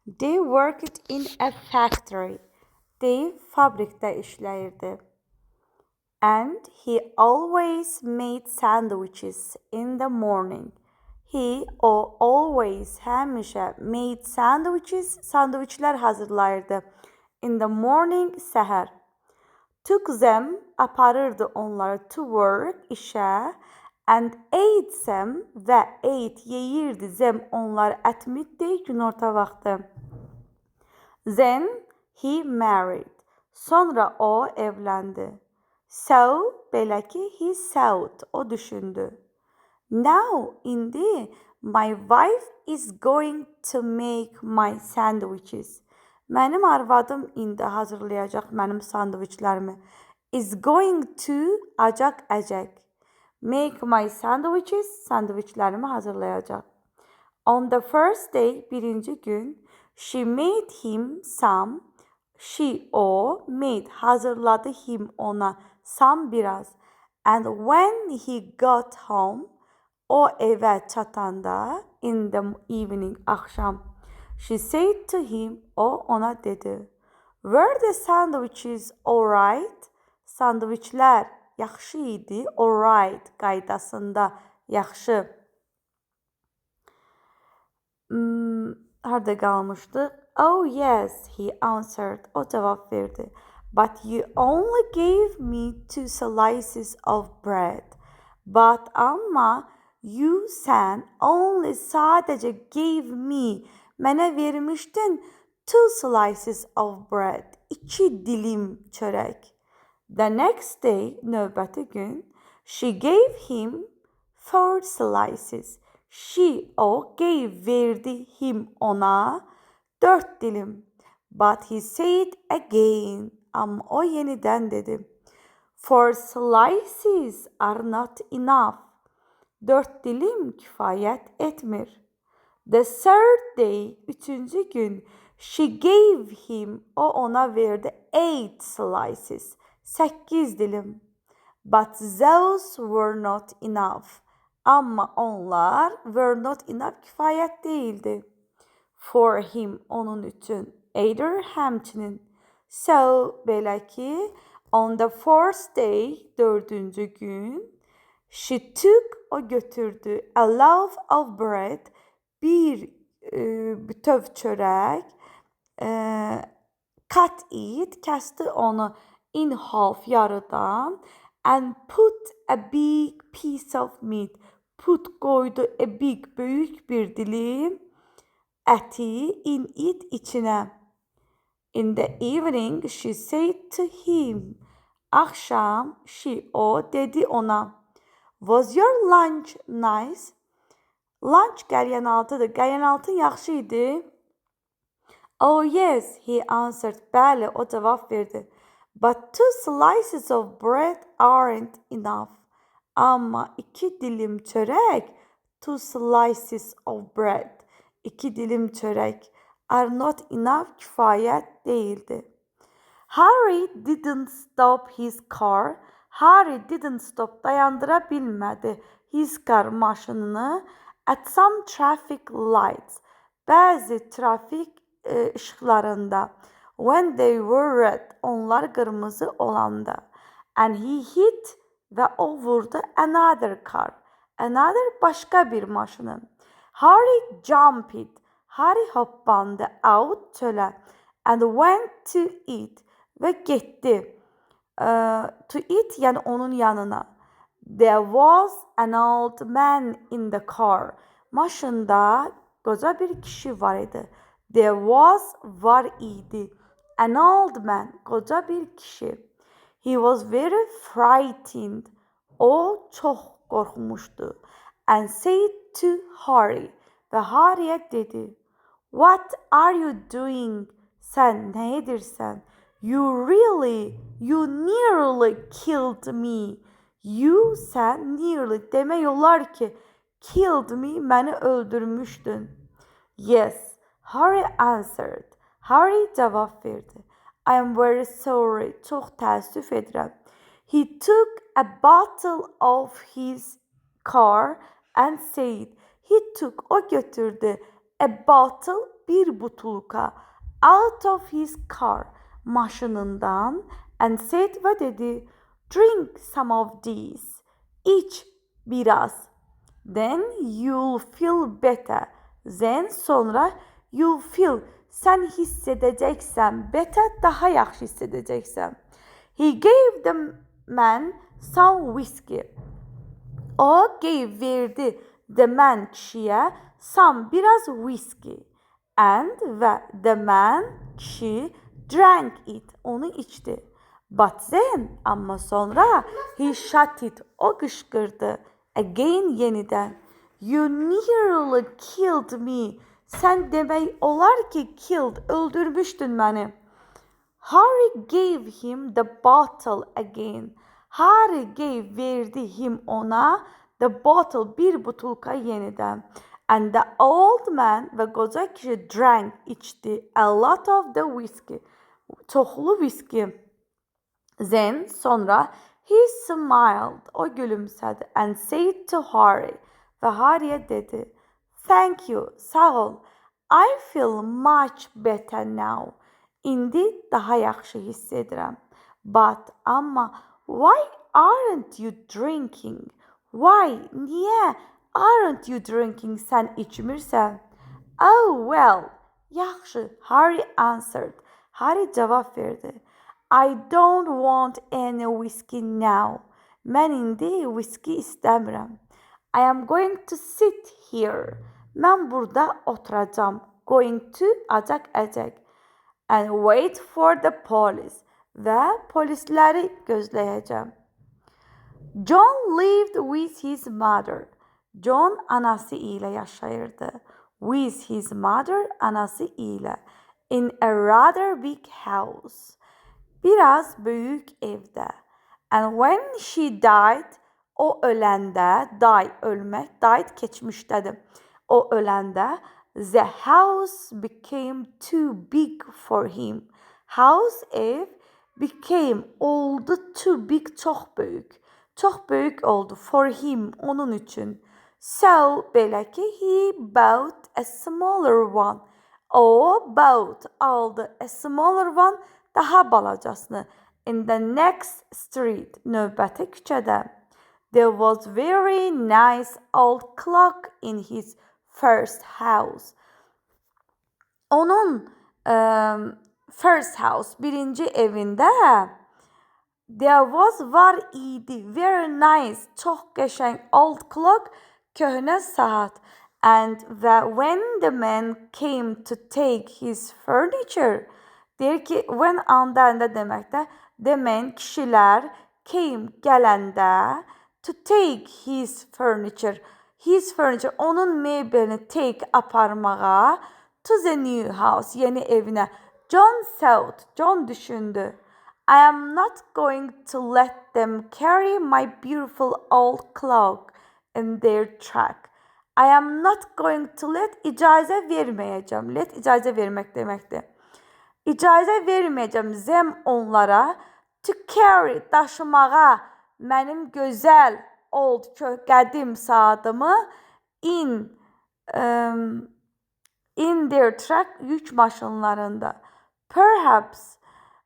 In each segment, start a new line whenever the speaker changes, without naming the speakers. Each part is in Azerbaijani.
They worked in a factory. Dave fabrikdə işləyirdi. And he always made sandwiches in the morning. He, o, always, həmişə, made sandwiches, sandviçlər hazırlayırdı. In the morning, səhər. Took them, aparırdı onları, to work, işə, and ate them və ate, yeyirdi, them, onları, at midday, günorta vaxtı. Then he married. Sonra o evləndi. So, belə ki, he thought, o düşündü. Now, indi, my wife is going to make my sandwiches. Mənim arvadım indi hazırlayacaq mənim sandviçlərimi. Is going to, acaq, əcək. Make my sandwiches, sandviçlərimi hazırlayacaq. On the first day, birinci gün, she made him some, she, o, made, hazırladı, him, ona, some, biraz. And when he got home, o evə çatanda, in the evening, axşam, she said to him, o ona dedi, were the sandwiches all right? Sandviçlər yaxşı idi, all right, qaydasında, yaxşı. Harda qalmışdıq? Oh yes, he answered. O cavab verdi. But you only gave me 2 slices of bread. But, amma, you, sən, only, sadəcə, gave me, mənə vermişdin, 2 slices of bread, 2 dilim çörək. The next day, növbəti gün, she gave him 4 slices. She, o, gave, verdi, him, ona, 4 dilim. But he said again, amma o yenidən dedi, 4 slices are not enough. 4 dilim kifayət etmir. The third day, üçüncü gün, she gave him, o ona verdi, 8 slices, 8 dilim. But those were not enough. Amma onlar were not enough, kifayət değildi. For him, onun üçün, either, həmçinin. So, belə ki, on the fourth day, dördüncü gün, she took, o götürdü, a loaf of bread, bir bütöv çörək, cut it, kəsdi onu, in half, yarıdan, and put a big piece of meat, put, qoydu, a big, böyük bir dilim əti, in it, içinə. In the evening, she said to him, axşam, she, o, dedi ona, was your lunch nice? Lunch qəlyanaltıdır. Qəlyanaltın yaxşı idi? Oh yes, he answered. Bəli, o cavab verdi. But 2 slices of bread aren't enough. Amma 2 dilim çörək, 2 slices of bread, 2 dilim çörək, are not enough, kifayət değildi. Harry didn't stop his car. Harry didn't stop, dayandıra bilmədi, his car, maşınını, at some traffic lights, bəzi trafik işıqlarında, when they were red, onlar qırmızı olanda, and he hit, və o vurdu, another car, another, başqa bir maşını. Harry jumped, Harry hoppandı, out, çölə, and went to it, və getdi. To it, yəni onun yanına. There was an old man in the car. Maşında qoca bir kişi var idi. There was, var idi. An old man, qoca bir kişi. He was very frightened. O çox qorxmuşdu. And said to Harry. Və Harry'ə dedi. What are you doing? Sən nə edirsən? You really, you nearly killed me. You, sən, nearly, demək olar ki, killed me, məni öldürmüşdün. Yes, Harry answered. Harry cavab verdi. I am very sorry. Çox təəssüf edirəm. He took a bottle of his car and said. He took, o götürdü, a bottle, bir butulka, out of his car, maşınından, and said və dedi, drink some of these, iç biraz. Then you'll feel better. Then sonra you'll feel, sən hiss edəcəksən, better, daha yaxşı hiss edəcəksən. He gave the man some whiskey. O gave, verdi, the man, kişiyə, some, biraz whiskey. And və the man, kişi, drank it, onu içdi. But then, amma sonra, he shouted, o qışqırdı. Again, yenidən. You nearly killed me. Sən demək olar ki, killed, öldürmüşdün məni. Harry gave him the bottle again. Harry gave, verdi, him, ona, the bottle, bir butulka yenidən. And the old man, və qoca kişi, drank, içdi, a lot of the whiskey. Çoxlu viski. Then, sonra, he smiled, o gülümsədi, and said to Harry, və Harry'yə dedi, thank you, sağ ol, I feel much better now. İndi daha yaxşı hiss edirəm. But, amma, why aren't you drinking? Why, niyə aren't you drinking? Sən içmirsən? Oh, well, yaxşı, Harry answered. Harry cavab verdi. I don't want any whiskey now. Mən indi viski istəmirəm. I am going to sit here. Mən burada oturacam. Going to, acaq, əcək. And wait for the police. Və polisləri gözləyəcəm. John lived with his mother. John anası ilə yaşayırdı. With his mother, anası ilə. In a rather big house. Biraz böyük evdə. And when she died, o öləndə, die ölmək, died keçmişdədir. O öləndə, the house became too big for him. House, ev, became, oldu, too big, çox böyük. Çox böyük oldu for him, onun üçün. So, belə ki, he bought a smaller one. O bought, aldı, a smaller one, daha balacasını. In the next street, növbəti küçədə. There was very nice old clock in his first house. Onun first house, birinci evində, there was, var idi, very nice, çox qəşəng, old clock, köhnə saat. And və when the man came to take his furniture, deyir ki, when anda, anda deməkdə, the man, kişilər, came, gələndə, to take his furniture, his furniture, onun mebelini take, aparmağa, to the new house, yeni evinə. John thought, John düşündü. I am not going to let them carry my beautiful old clock in their truck. I am not going to let, icazə verməyəcəm. Let icazə vermək deməkdir. İcazə verməyəcəm them, onlara, to carry, daşımağa, mənim gözəl old, qədim saatımı in their truck, yük maşınlarında. Perhaps,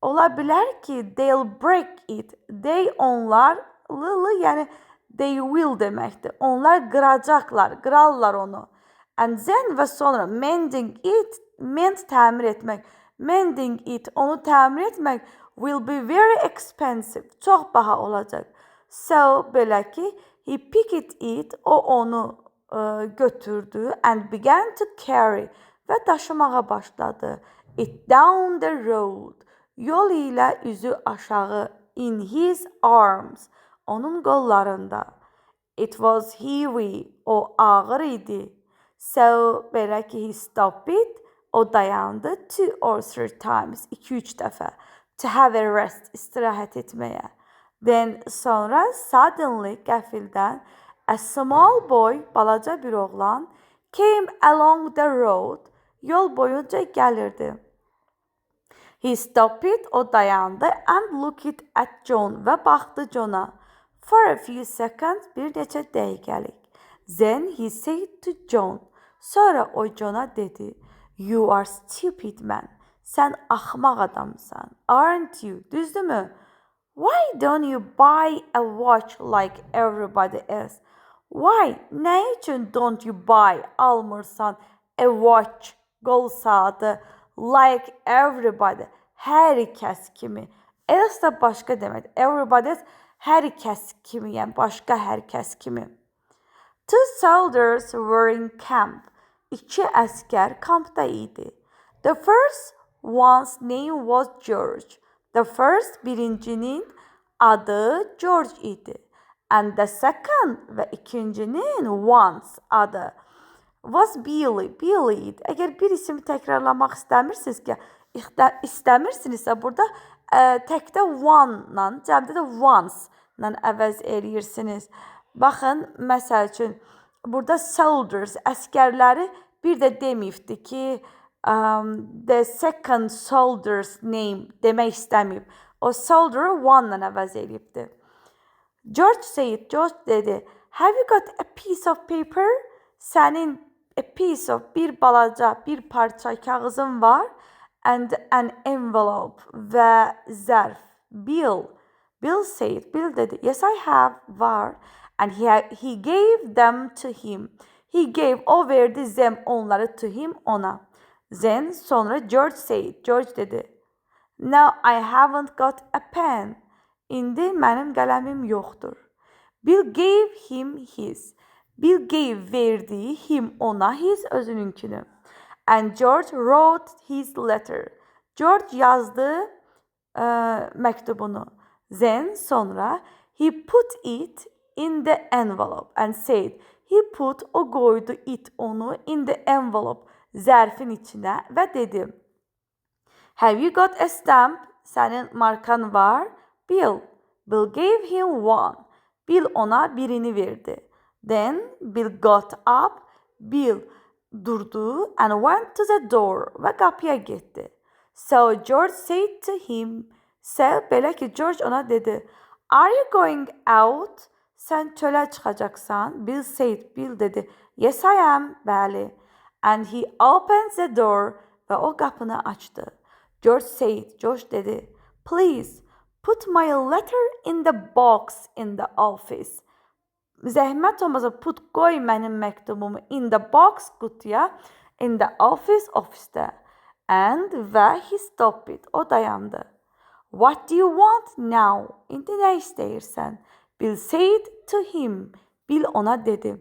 ola bilər ki, they'll break it. They, onlar, lı, yəni they will deməkdir. Onlar qıracaqlar, qırarlar onu. And then, və sonra, mending it, mend təmir etmək. Mending it, onu təmir etmək, will be very expensive. Çox baha olacaq. So, belə ki, he picked it, o onu götürdü, and began to carry, və daşımağa başladı. It down the road. Yol ilə üzü aşağı, in his arms. Onun qollarında. It was heavy. O ağır idi. So, belə ki, he stopped it. O dayandı. 2 or 3 times. 2-3 dəfə. To have a rest. İstirahət etməyə. Then, sonra, suddenly, qəfildən, a small boy, balaca bir oğlan, came along the road. Yol boyunca gəlirdi. He stopped, o dayandı, and looked at John, və baxdı Johna. For a few seconds, bir neçə dəqiqəlik. Then he said to John. Sonra o Johna dedi, "You are stupid man." Sən axmaq adamsan. Aren't you? Düzdürmü? Why don't you buy a watch like everybody else? Why? Nə üçün don't you buy almırsan a watch qol saatı like everybody? Hər kəs kimi. Else da başqa deməkdir. Everybody else hər kəs kimi, yəni başqa hər kəs kimi. Two soldiers were in camp. İki əsgər kampda idi. The first one's name was George. The first birincinin adı George idi. And the second və ikincinin one's adı was Billy. Billy idi. Əgər bir ismi təkrarlamaq istəmirsiniz ki, istəmirsinizsə burada təkdə one-la, cəmdə də ones-la əvəz eləyirsiniz. Baxın, məsəl üçün, burada soldiers, əsgərləri bir də deməyibdi ki, the second soldier's name demək istəməyib. O soldier one-la əvəz eləyibdi. George said, George dedi, "Have you got a piece of paper?" Sənin a piece of, bir balaca, bir parça kağızın var. And an envelope və zərf. Bill, Bill said, Bill dedi, "Yes, I have," var. And he gave them to him. He gave, o verdi them onları to him ona. Then sonra George said, George dedi, "Now I haven't got a pen." İndi mənim qələmim yoxdur. Bill gave him his. Bill gave verdi him ona his özününkünü. And George wrote his letter. George yazdı məktubunu. Then sonra he put it in the envelope and said. He put o qoydu it onu in the envelope zərfin içinə və dedi. Have you got a stamp? Sənin markan var? Bill. Bill gave him one. Bill ona birini verdi. Then Bill got up. Bill durdu and went to the door və qapıya getdi. So George said to him. So belə ki George ona dedi. Are you going out? Sən çölə çıxacaqsan. Bill said. Bill dedi. Yes, I am. Bəli. And he opened the door və o qapını açdı. George said. George dedi. Please put my letter in the box in the office. Zəhmət olmasa put qoy mənim məktubumu in the box qutuya, in the office ofisdə. And və he stopped it. O dayandı. What do you want now? İndi nə istəyirsən? Bill said to him. Bill ona dedi.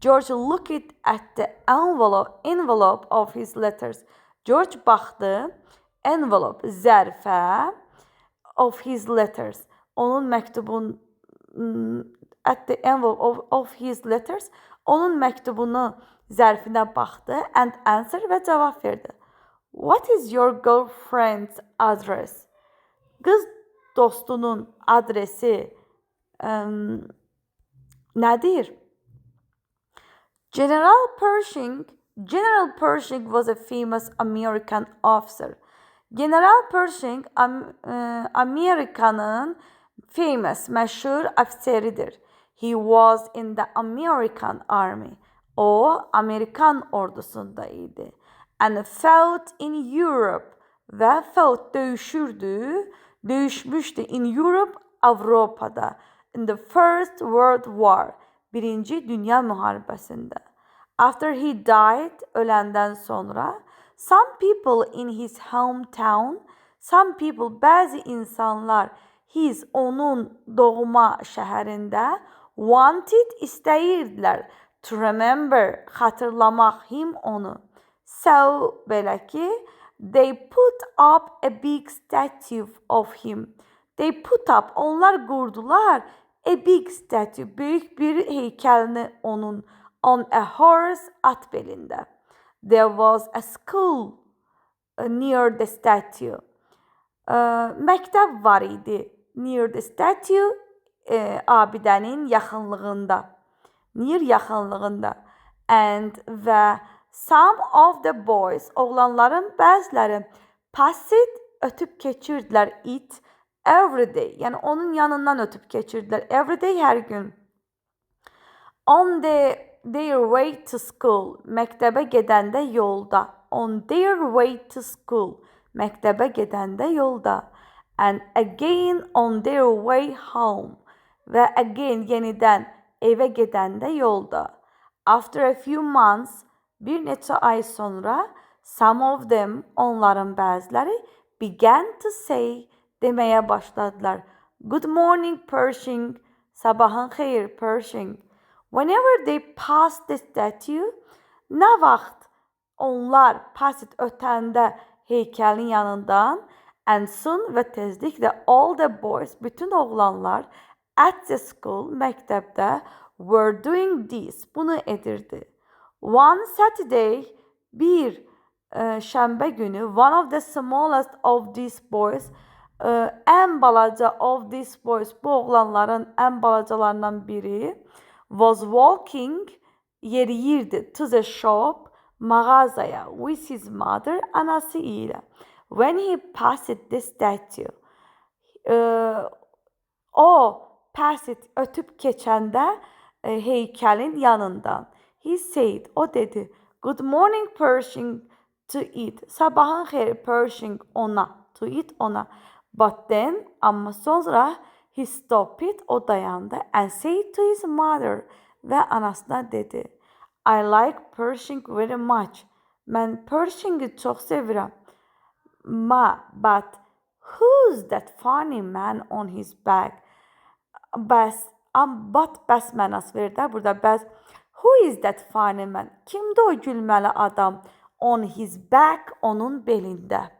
George looked at the envelope of his letters. George baxdı envelope zərfə of his letters. Onun məktubun at the envelope of his letters. Onun məktubunu zərfinə baxdı and answer və cavab verdi. What is your girlfriend's address? Qız dostunun adresi nədir? General Pershing was a famous American officer. General Pershing Amerikanın famous, məşhur ofiseridir. He was in the American Army. O Amerikan ordusunda idi. And fought in Europe. Və fought döyüşürdü, döyüşmüşdü in Europe, Avropada. In the First World War. Birinci Dünya Müharibəsində. After he died, öləndən sonra, some people in his hometown, some people, bəzi insanlar his, onun doğma şəhərində wanted, istəyirdilər to remember, xatırlamaq him, onu. So, belə ki, they put up a big statue of him. They put up, onlar qurdular a big statue, böyük bir heykəlini onun on a horse, at belində. There was a school near the statue. Məktəb var idi near the statue, abidənin yaxınlığında. Near yaxınlığında. And və some of the boys, oğlanların bəziləri passed, ötüb keçirdilər it every day. Yəni onun yanından ötüb keçirdilər. Every day hər gün. On the their way to school, məktəbə gedəndə yolda. On their way to school, məktəbə gedəndə yolda. And again on their way home, və again yenidən evə gedəndə yolda. After a few months, bir neçə ay sonra, some of them, onların bəziləri, began to say, deməyə başladılar. Good morning, Pershing. Sabahın xeyir, Pershing. Whenever they passed the statue, nə vaxt onlar passed ötəndə heykəlin yanından, and soon və tezliklə all the boys, bütün oğlanlar at the school, məktəbdə were doing this, bunu edirdi. One Saturday, bir şənbə günü, one of the smallest of these boys, ən balaca of these boys, bu oğlanların ən balacalarından biri, was walking, yeriyirdi, to the shop, mağazaya, with his mother, anası ilə. When he passed the statue, o passed, ötüb keçəndə heykəlin yanından, he said, o dedi, good morning, Pershing, to it. Sabahın xeyir, Pershing, ona, to it, ona. But then, amma sonra, he stopped it, o dayandı, and said to his mother, və anasına dedi, I like Pershing very much. Mən Pershing'i çox sevirəm. Ma, but who's that funny man on his back? Bəs, but bəs mənası verir də burada bəs. Who is that funny man? Kimdir o gülməli adam? On his back, onun belində.